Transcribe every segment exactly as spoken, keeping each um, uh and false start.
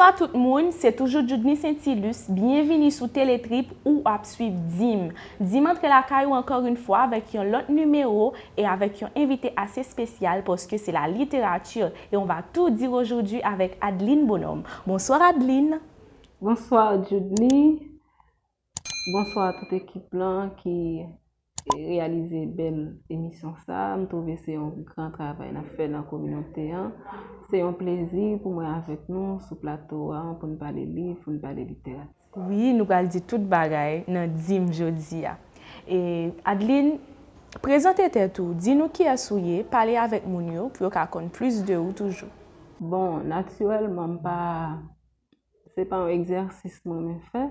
Bonjou tout moun, se toujou Djoudny Saintilus, byenvini sou Teletrip ou ap swiv Dim. Dim antre lakay ou ankò yon fwa avèk yon lòt nimewo e avèk yon envite ase espesyal paske se la literati e on va tou dir ojodwi avèk Adeline Bonhomme. Bonswa Adeline. Bonswa Djoudny. Bonswa a tout ekip lan ki reyalize bèl emisyon sa. M twouve se yon gran travay n ap fè nan kominote an. Se yon plezi pou mwen avèk nou sou plato a pou n pale liv, pou n pale literati. Wi, nou pral di tout bagay nan Dim jodi a. E, Adeline, prezante tèt ou, di nou kiyès ou ye, pale avèk moun yo pou yo ka konn plis de ou toujou. Bon, natirèlman, m pa Se pa yon egzèsis mwen renmen fè,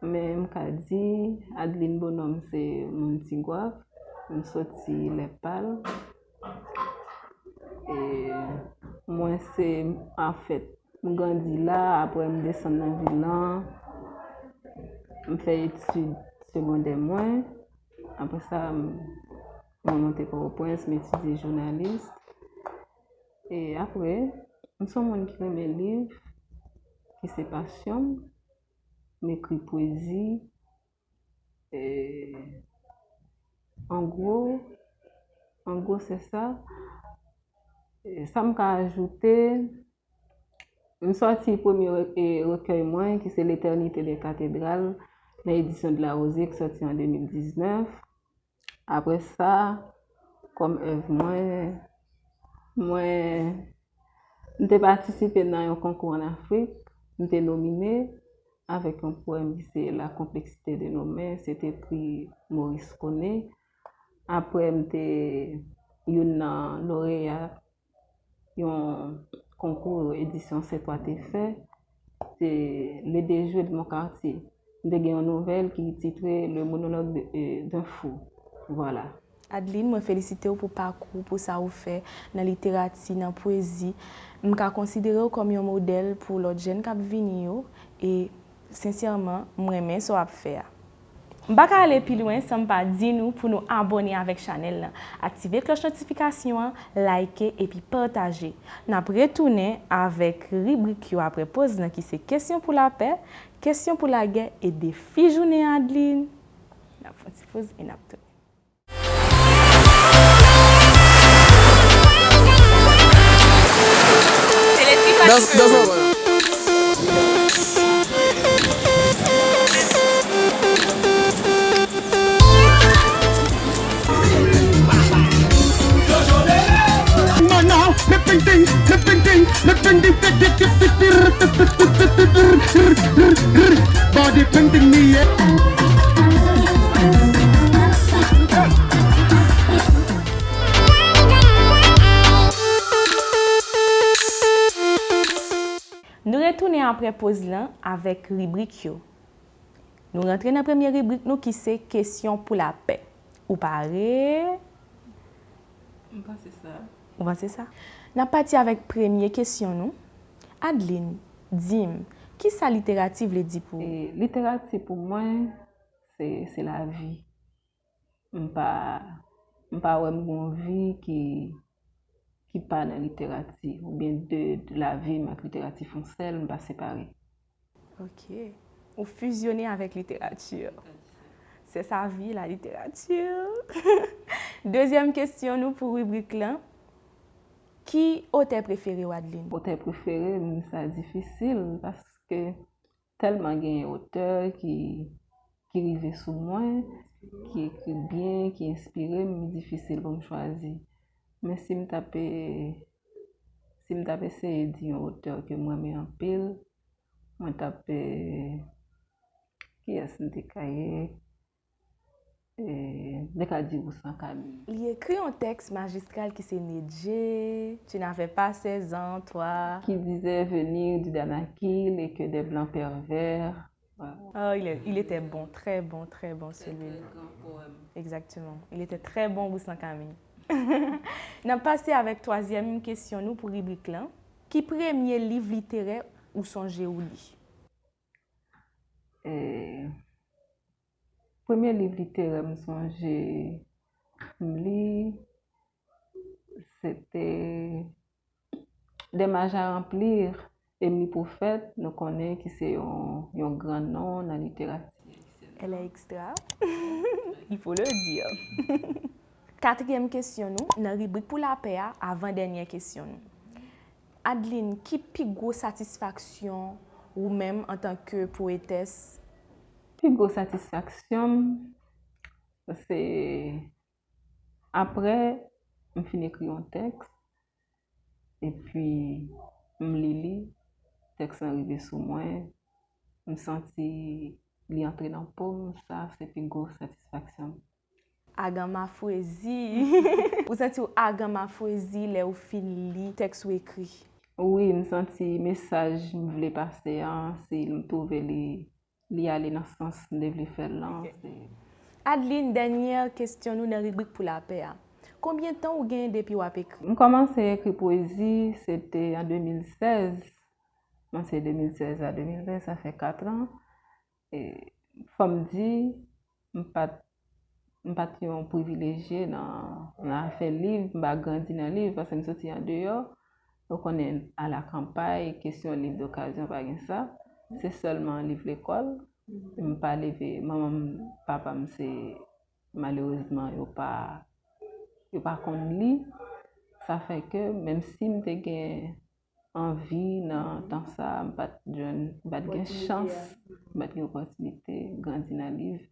men m ka di Adeline Bonhomme se moun Tigwav, m soti Lèpal. E mwen se, anfèt, m grandi la, apre m desann nan vil lan, m fè etid segondè mwen. Apre sa, m, mwen monte Pòtoprens, m etidye jounalis. E apre, m se yon moun ki renmen liv, ki se pasyon m. M ekri pwezi. E, an gwo, an gwo, se sa. E, sa m ka ajoute, m sòti premye re- e, rekèy mwen, ki se L'éternité des cathédrales, nan edisyon de la Rosée, ki sòti an de mil diznèf. Apre sa, kòm èv mwen, mwen, m te patisipe nan yon konkou ann Afrik, m te nomine avèk yon powèm ki se La complexité de nos mœurs, se te pri Maurice Koné. Apre, m te youn nan loreya yon konkou edisyon Sentwa te fè, se Le déjoué de mon quartier. M te gen yon nouvèl ki titre Le monologue de- euh, d'un fou. Vwala. Adeline, mwen felisite w pou pakou, pou sa ou fè nan literati, nan pwezi. M ka konsidere w kòm yon modèl pou lòt jèn k ap vini yo e, sensèman, m renmen sa w ap fè a. M pa ka ale pi lwen san m pa di nou pou nou abòne avèk chanèl lan, aktive klòch notifikasyon an, like epi pataje. N ap retounen avèk ribrik yo apre poz lan ki se kesyon pou lapè, kesyon pou lagè e defi jounen Adeline. N ap fè yon ti poz e n ap tounen. Nou retounen apre poz lan avèk ribrik yo. Nou rantre nan premye ribrik nou ki se kesyon pou lapè. Ou pare? M panse sa. Ou panse sa? N ap pati avèk premye kesyon nou. Adeline, di m, kisa literati vle di pou ou? E literati pou mwen, se, se lavi. M pa, m pa wè m gen yon vi ki, ki pa nan literati, oubyen de, de lavi m ak literati fè yon sèl, m pa separe. Ok. Ou fizyone avèk literati. C'est sa vie, la littérature. Dezyèm kesyon nou pou ribrik lan. Ki otè prefere w, Adeline? Otè prefere m, sa difisil, paske tèlman gen otè ki, ki rive sou mwen, ki ekri byen, ki enspire m, li difisil pou m chwazi. Men si m t ap, si m t ap eseye di yon otè ke m renmen anpil, mwen t ap, kiyès m te ka ye? E, m te ka di Roustan Camille. Li ekri yon tèks majistral ki se Nedje, Tu n'avais pas seize ans, toi. Qui disait venir du Danakil et que des blancs pervers. Oh, il, est- il était bon, très bon, très bon celui-là. Exactement. Il était très bon, Roustan Camille. N ap pase avèk twazyèm kesyon nou pou ribrik lan. Ki premye liv literè ou sonje ou li? E, premye liv literè m sonje m li, se te Des mages à remplir Emily Prophète, nou konnen ki se yon, yon gran non nan literati. Elle est extra. Il faut le dire. Katriyèm kesyon nou, nan ribrik pou lapè a, avan dènyè kesyon nou. Adeline, ki pi gwo satisfaksyon ou menm antanke powetès? Pi gwo satisfaksyon m, se apre m fin ekri yon tèks, epi m li li, tèks lan rive sou mwen, m santi li antre nan po m, sa se pi gwo satisfaksyon m. Aganmafwezi! Ou santi w aganmafwezi lè ou fin li tèks ou ekri? Wi, m santi mesaj m vle pase an, si m twouve li, li ale nan sans m te vle fè l lan. Adeline, dènyè kesyon nou nan ribrik pou lapè a. Konbyen tan ou genyen depi w ap ekri? M kòmanse ekri pwezi, se te an de mil sèz. Kòmanse de mil sèz a de mil ven, sa fè kat an. E, fò m di, m pa t, m pa t yon privilejye nan, nan afè liv, m pa grandi nan liv, paske m soti andeyò. Ou konnen, alakanpay, kesyon liv dokazyon, pa gen sa. Se sèlman liv lekòl. M pa leve, manman m, papa m, se, malerezman, yo pa, yo pa konn li. Sa fè ke, menm si m te gen anvi nan tan sa a, m pa t jwenn, m pa t gen chans, m pa t gen opòtinite grandi nan liv.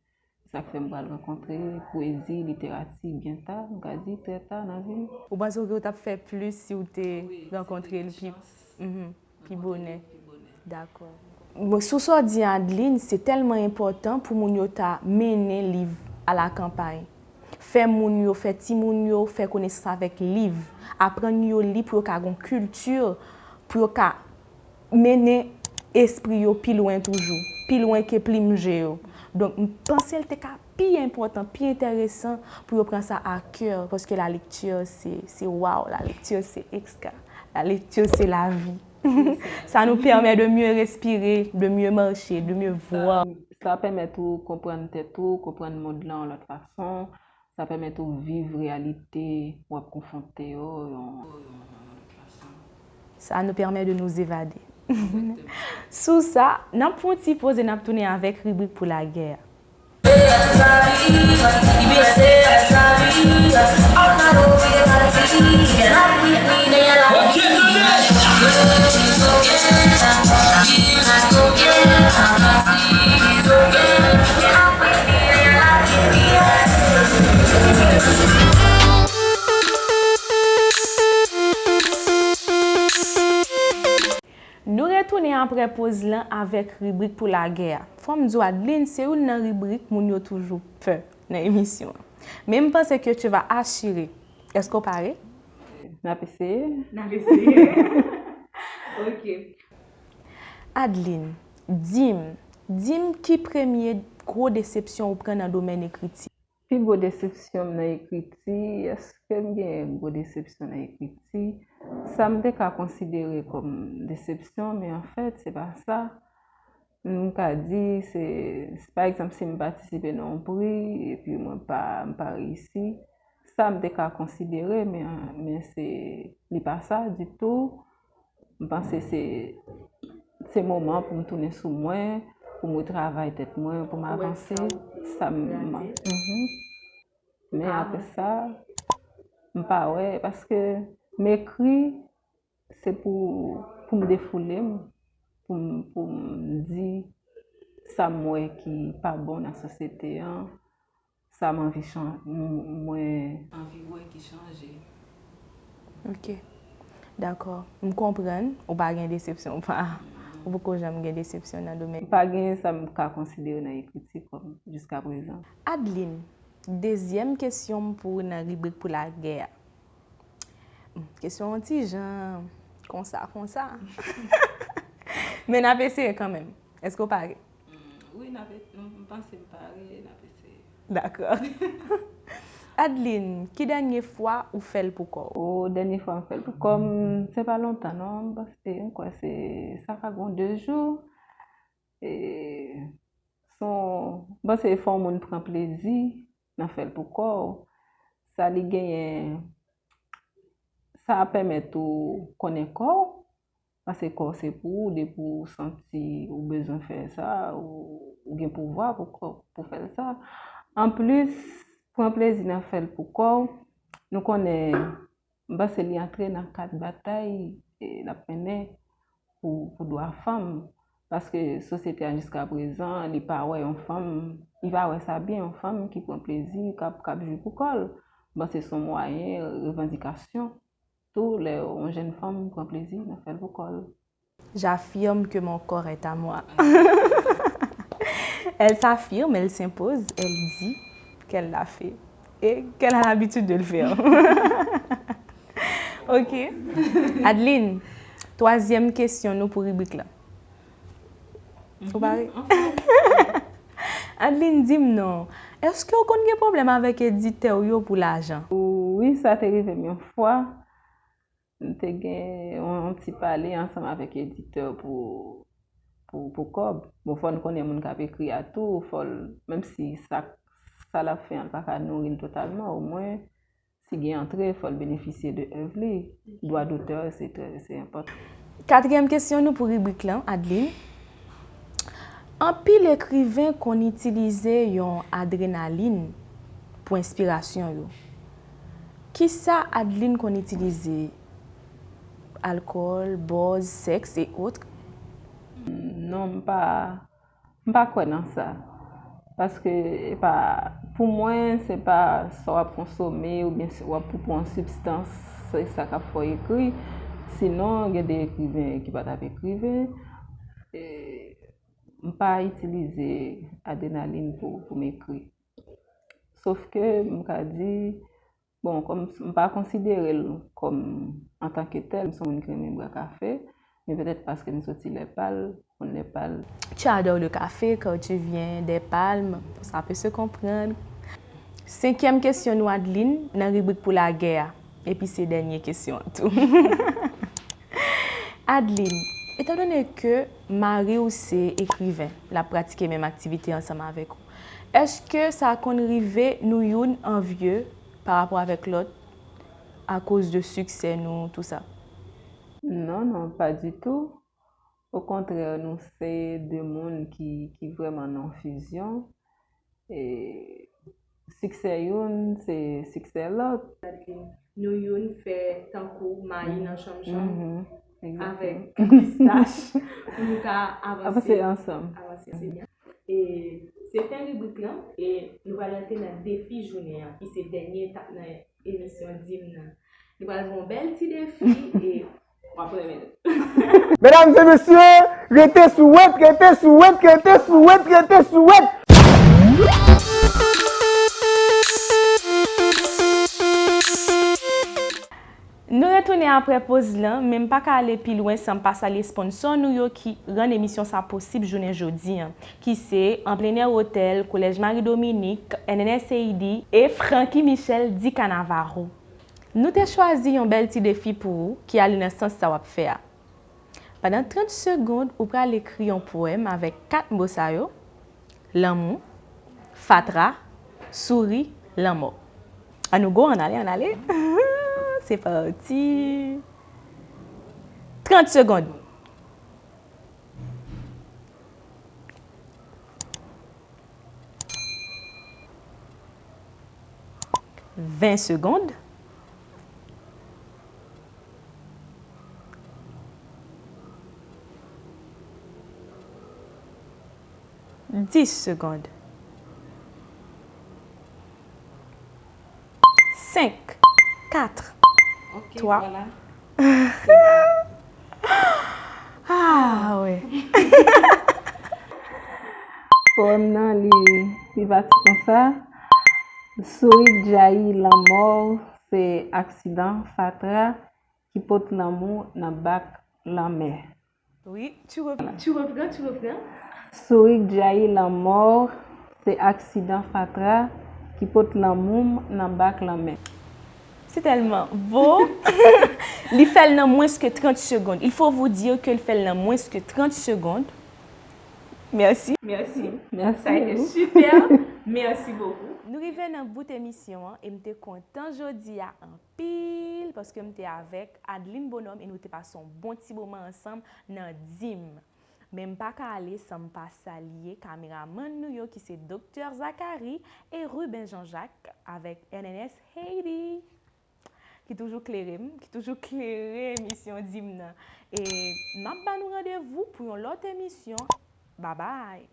Sa k fè m pral rankontre pwezi, literati byen ta, m ka di trè ta nan vi m. Ou panse ke w t ap fè plis si w te rankontre l pi, mhm, pi bonè? Dakò. Bon, sou sa w di a, Adeline, se tèlman enpòtan pou moun yo ta mennen liv alakanpay. Fè moun yo, fè timoun yo fè konesans avèk liv. Aprann yo li pou yo ka gen yon kilti, pou yo ka mennen espri yo pi lwen toujou, pi lwen ke plim je yo. Donk, m panse l te ka pi enpòtan, pi enteresan pou yo pran sa a kè, paske la lecture, c'est, c'est waouh, la lecture, c'est extra. La lecture, c'est la vie. Ça nous permet de mieux respirer, de mieux marcher, de mieux voir. Sa pèmèt ou konprann tèt ou, konprann mond lan yon lòt fason. Sa pèmèt ou viv reyalite w ap konfwonte yo yon, yon lòt fason. Ça nous permet de nous évader. Sou sa, n ap fè yon ti poze, n ap tounen avèk ribrik pou lagè a. Nou retounen apre poz lan avèk ribrik pou lagè a. Fò m di w, Adeline, se youn nan ribrik moun yo toujou pè nan emisyon an. Men m panse ke tu vas assurer. Èske w pare? N ap eseye. N ap eseye. Ok. Adeline, di m, di m ki premye gwo desepsyon ou pran nan domèn ekriti? Pi gwo desepsyon m nan ekriti, èske m gen gwo desepsyon nan ekriti? Sa m te ka konsidere kòm desepsyon, men anfèt, se pa sa. M ka di, se, pa egzanp, si m patisipe nan yon pri, epi mwen pa, m pa reyisi, sa m te ka konsidere, men, men se, li pa sa ditou. M panse se, se moman pou m tounen sou mwen, pou m retravay tèt mwen, pou m avanse. Sa m, mhm. Men apre sa, m pa wè, paske m ekri, se pou, pou m defoule m, pou m, pou m di sa m wè ki pa bon nan sosyete an, sa m anvi chan-, m-, mwen anvi wè ki chanje. Ok. Dakò. M konprann, ou pa gen desepsyon, ou pa, ou poko janm gen desepsyon nan domèn. M pa gen sa m ka konsidere nan ekriti kòm jiskaprezan. Adeline, dezyèm kesyon m pou ou nan ribrik pou lagè a. Hmm, kesyon yon ti jan konsa, konsa. Men n ap eseye kanmenm. Èske w pare? Wi, n ap, m panse m pare, n ap eseye. Dakò. Adeline, ki dènye fwa ou fè l pou kò w? O, dènye fwa m fè l pou kò m, se pa lontan non, m panse, m kwè se, sa ka gon de jou. E, son, m panse fò yon moun pran plezi nan fè l pou kò w. Sa li genyen, sa pèmèt ou konnen kò w, Paske kò w se pou ou, depi w santi ou bezwen fè sa, ou, ou gen pouvwa pou kò, pou fè l sa. Anplis, pran plezi nan fè l pou kò w. Nou konnen, m panse li antre nan kad batay e l ap mennen pou, pou dwa fanm. Paske sosyete a jiskaprezan, li pa wè yon fanm, li pa wè sa byen, yon fanm ki pran plezi, k ap, k ap jwi pou kò l. M panse se yon mwayen revandikasyon tou, lè yon jèn fanm pran plezi nan fè l pou kò l. J'affirme que mon corps est à moi. Elle s'affirme, elle s'impose, elle dit qu'elle l'a fait et qu'elle a l'habitude de le faire. Ok. Adeline, twazyèm kesyon nou pou ribrik la. Ou pare? Adeline, di m non, èske w konn gen pwoblèm avèk editè w yo pou lajan? Wi, sa te rive m yon fwa. M te gen yon, yon ti pale ansanm avèk editè pou, pou, pou kòb. Bon, fò n konnen moun k ap ekri a tou, fò l, menm si sa, sa l ap fè an, l pa ka nouri l totalman, omwen, si gen antre, fò l benefisye de èv li. Dwa dotè, se trè, se enpòtan. Katriyèm kesyon nou pou ribrik lan, Adeline. Anpil ekriven konn itilize yon adrenalin pou enspirasyon yo. Kisa Adeline konn itilize? Alkòl, bòz, sèks e otre? Non, m pa, m pa kwè nan sa. Paske e pa, pou mwen, se pa sa w ap konsome oubyen si w ap pou pran yon sibstans, se sa k ap fè w ekri. Sinon, gen de ekriven ki pa t ap ekriven. E, m pa itilize adrenalin pou, pou m ekri. Sof ke m ka di, bon, kòm m pa konsidere l kòm antanke tèl, m se yon moun ki renmen bwè kafe, men petèt paske m soti Lèpal, moun Lèpal. Tu adores le café quand tu viens des Palmes, ça peut se comprendre. Senkyèm kesyon nou, Adeline, nan ribrik pou lagè a, epi se dènye kesyon an tou. Adeline, etandone ke mari w se ekriven, l ap pratike menm aktivite ansanm avèk ou, èske sa konn rive nou youn anvye pa rapò avèk lòt akoz de siksè nou, tou sa? Non, non, pa ditou. Okontrè, nou se de moun ki, ki vrèman nan fizyon. E siksè youn, se siksè lòt. Nou youn fè tankou mayi nan chanm chanm avèk pistach pou nou ka avanse ansanm. Avanse ansanm. E se fen ribrik lan, e nou pral antre nan defi jounen an, ki se dènye etap nan emisyon Di m nan. Nou pral gen yon bèl ti defi e w ap renmen l. Medam e mesye, rete sou wèt, rete sou wèt, rete sou wèt, rete sou wèt. Nou retounen apre poz lan, men m pa ka ale pi lwen san m pa salye sponsò nou yo ki rann emisyon sa posib jounen jodi an, ki se Anplenè Otèl, Kolèj Mari Dominik, N N S A I D e Francky Michel di Cannavaro. Nou te chwazi yon bèl ti defi pou ou ki ale nan sans sa w ap fè a. Pandan trant segonn, ou pral ekri yon powèm avèk kat mo sa yo: lanmou, fatra, souri, lanmò. Ann nou go, ann ale, ann ale. Se pati. Trant segonn. Ven segonn. Dis segonn. Senk, kat, twa. Ah, wi. Powèm nan, li, li pati konsa. Souri k djayi lanmò, se aksidan fatra ki pot lanmou nan bak lanmè. Wi, tu repran, tu repran, tu repran. Souri k djayi lanmò, se aksidan fatra ki pot lanmou m nan bak lanmè. C'est tellement beau. Li fè l nan mwens ke trant segonn. Il faut vous dire que l fè l nan mwens ke trant segonn. Merci. Merci. Merci. Ça a été super. Merci beaucoup. Nou rive nan bout emisyon an e m te kontan jodi a anpil. paske m te avèk Adeline Bonhomme e nou te pase yon bon ti moman ansanm nan Dim. Men m pa ka ale san m pa salye kameramann nou yo ki se Doktè Zacharie e Ruben Jean-Jacques avèk N N S Haiti ki toujou klere m, ki toujou klere emisyon Dim nan. E m ap ba nou randevou pou yon lòt emisyon. Babay!